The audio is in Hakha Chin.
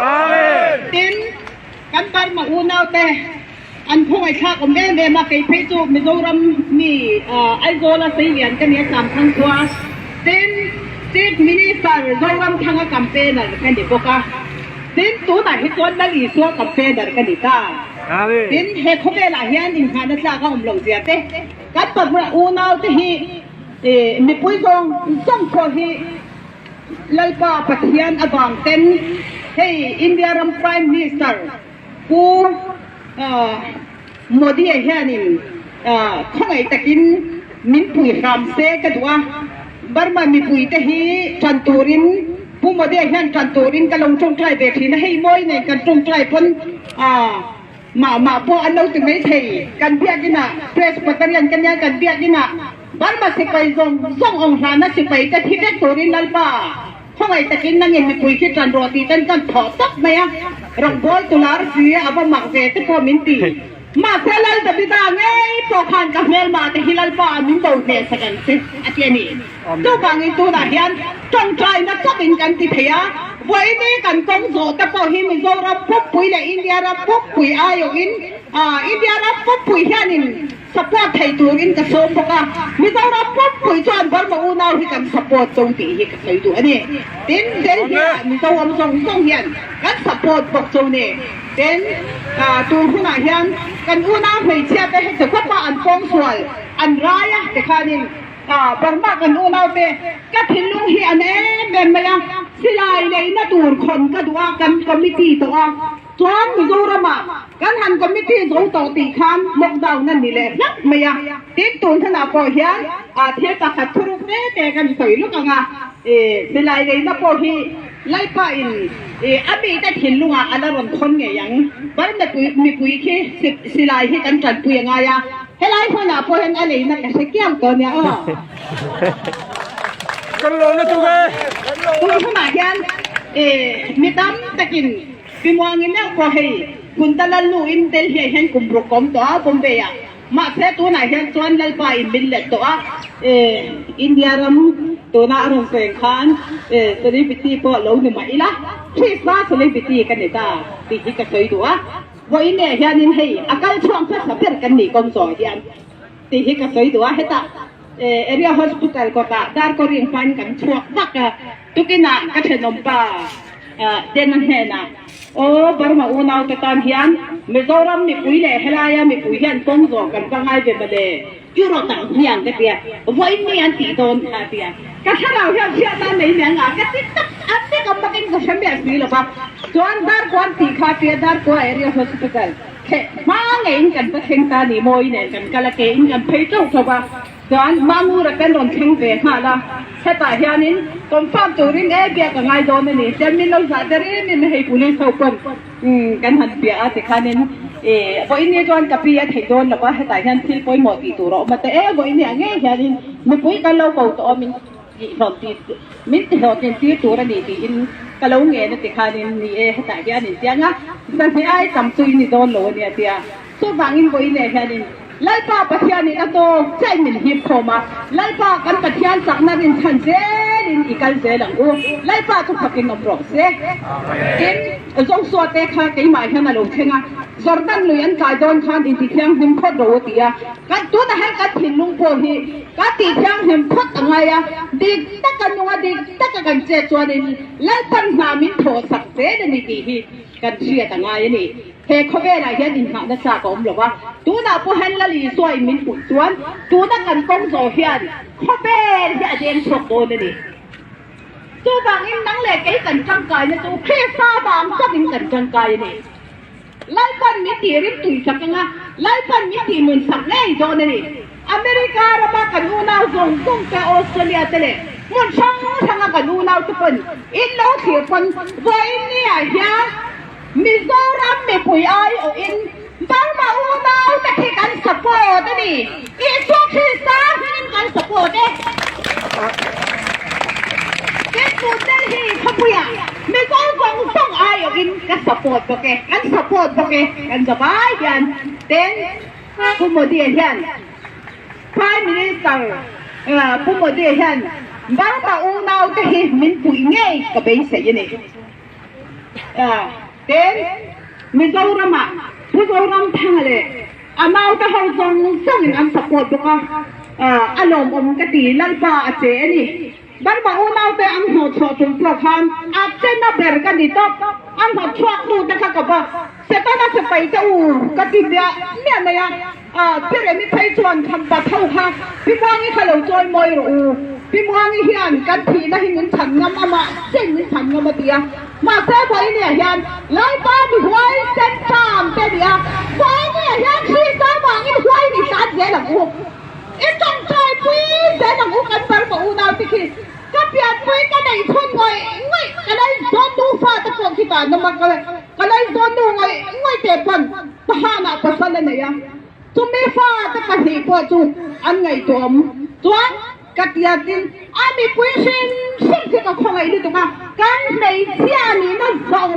Amen. Tin kan Burma unau te an phungai thlak om em em a kei phei chu Mizoram mi Aizawl a seilian ka nia Samthang khua tin Chief Minister Zoramthanga campaigner ka ni bawk a tin tunah hi chuan Lal Isua campaigner ka ni ta. Tin he khawvelah hian inngahna tlak a awm lo zia te kan Burma unau te hi mipui zawng zawng pawh hi Lalpa Pathian avang ten hei India ram Prime Minister Pu Modi-a hianin khawngaih takin min pui hram se ka duh a, Burma mipuite hi tan turin Pu Modi-a hian tan turin ka lo tawngtai ve thin a, hei mawi nen kan tawngtai pawn mah mah pawh an lo ti mai thei. Kan biakinah Presbyterian ka nia kan biakinah Burma sipai zawng zawng awng hlana sipaite thi vek turin Lalpa Khawngaih takin nangin mipui khi ṭan rawh tih ten kan thawh tawp mai a, rawngbawl tu lar si a va mak ve te pawh min ti. Mahse Lal Davida ngei pawh khan ka hmelma te hi Lalpa ah min bo hneh sak ang che a ti a ni. Chuvangin tunah hian ṭawngṭaina chauhin kan ti thei a, vawiini kan kawng zawh te pawh hi Mizoram pumpui leh India ram pumpui aiawhin India ram pumpui hianin Support thei turin ka sawm bawk a, Mizoram pumpui chuan Burma unau hi kan support cho tih hi ka sawi duh a ni. Tin, Delhi ah Mizo awm zawng zawng hian kan support bawk cho ni. Tin, tun hunah hian kan unau hmeichhia te heti khawpa an pawngsual an rai a tikhanin Burma kan unau te ka thinlung hi an em em mai a, silai leina tur khawn ka duh a, kan committee tawh a. Chuan Mizoramah kan han committee zo tawh tih khan lockdown a ni leh hlauh mai a, tin tun hmunah pawh hian thil pakhat thuruk te te kan sawi luk ang a, silai leina pawh hi Lalpa in a mite thinlungah a la rawn thawn ngei ang. Burma mipui khi silai hi kan tanpui a ngai a, helai hmunah pawh hian a leina ka hre kiang tawh nia aw. Kan lawm lutuk e. Tun hunah hian mi tam takin Pimuangin deuh pawh hei Kunta Lalnu in Delhi ah hian kum ruk awm tawh a Bombay ah mahse tunah hian chuan Lalpa in min let tawh a India ram tuna a rawn seng khan celebrity pawh lo ni mah ila Krista celebrity ka ni ta tih hi ka sawi duh a vawiin eh hianin hei a kal chhuak hmasa ber kan nih kawng zawh hian tih hi ka sawi duh a hetah Area Hospital kawtah Darkawring hmain kan chhuak vak a tukinah ka thenawmpa Dena hnenah, Aw Burma unaute tan hian Mizoram mipui leh helaia mipui hian kawng zawh kan va ngai ve mawle, Europe ah hian ka tia, vawiin mi an tih dawn kha a tia. Ka thlarau hian chhiatna a nei mai anga ka ti tak a tek a makin ka hre miah si lo va. Chuan Darkua an tih kha a tia, Darkua Area Hospital thleh hma ngeiin kan va thleng ta ni mawi nen kan kal a, kein kan phei teuh tho va. Chuan Mamura kan rawn thleng ve nghal a, hetah hianin confirm turin e biak a ngai dawn a ni. Chuan min lo zah ta rem em a, hei police ho pawn kan han biah a tikhanin e vawiin chuan ka pi a theih dawn lo va, hetah hian thil pawimawh tih tur a awm a ta e vawiin ah ngei hianin mipui kan lo ko tawh a min tihhlawm tih min tihlawhtlin tir tur a ni tiin ka lo ngen a tikhanin ni e hetah hian intiang a, zahnih ai tam chu i ni dawn lo a nia tia. Chuvangin vawiin eh hianin Lalpa Pathianin a tawk chiahin min hip khawm a, Lalpa kan Pathian chakna rinchhan zelin i kal zel ang u, Lalpa chu fakin awm rawh se. Tin, Joshua te kha keimah hian a lo thleng a, Jordan lui an kai dawn khan intithianghlim phawt rawh u ti a, kan tunah hian kan thinlung pawh hi kan tihthianghlim phawt a ngai a, dik taka nunga dik taka kan chet chuanin Lalpan hna min thawhsak zel a ni tih hi kan hriat a ngai a ni. He khawvelah hian inngahna chak a awm lo va, tunah pawh hian Lal Isua in min puih chuan tuna kan kawng zawh hian khawvel hi a deng chhuak dawn a ni. Chuvangin nang leh kei kan tangkaina chu Krista vang chauhin kan tangkai a ni. Lalpan min tih rimtui sak anga Lalpan min tih nun sak ngei dawn a ni. America rama kan unau zawng zawng te, Australia te leh hmun hrang hranga kan unau te pawn in lo thlir pawn vawiin ni ah hian Mizoram mipui aiawhin Burma unau te khi kan support a ni. Isua Krista hmingin kan support e. Tin Delhi khawpuiah Mizo zawng zawng aiawhin ka support bawk e, kan support bawk e, kan zavai hian. Tin Pu Modi hian Prime Minister Pu Modi hian Burma unau te hi min puih ngei ka beisei a ni. Ten Mizoram ah Pu Zoramthanga le a naute ho zawng zawng in an support bawk a, a lawmawm ka ti. Lalpa a che a ni. Burma unaute an hnawhchhuah chung pawh khan a chena ber ka ni tawp. A hnawtchhuak tu te kha ka va Setana sipai te u ka ti miah miah mai a. Piremi phei chuan khampa tho kha Pi Muangi kha lo chawi mawi rawh u. Pi Muangi hian kan thihna hi min chhan ngam a, mahse min chhan ngam a ti a. Mahse vawinia hian Lalpa mi huai sen ṭam te nia, vawinia hian Krista vangin huai ni hlan zel ang u. I ṭawngṭai pui zel ang u kan Burma unau te khi. Ka pianpui ka neih chhun ngawih ngawih ka lei zawn nu fa te pawh khi tan awm a, ka lei zawn nu ngawih ngawih te pawn Pahanah pasal a nei a, chumi fate pahnih pawh chu an ngaihtuahawm chuan ka tiatin a mipui hrim hrim khi ka khawngaih lutuk a, kan hmeichhia nihna zawh.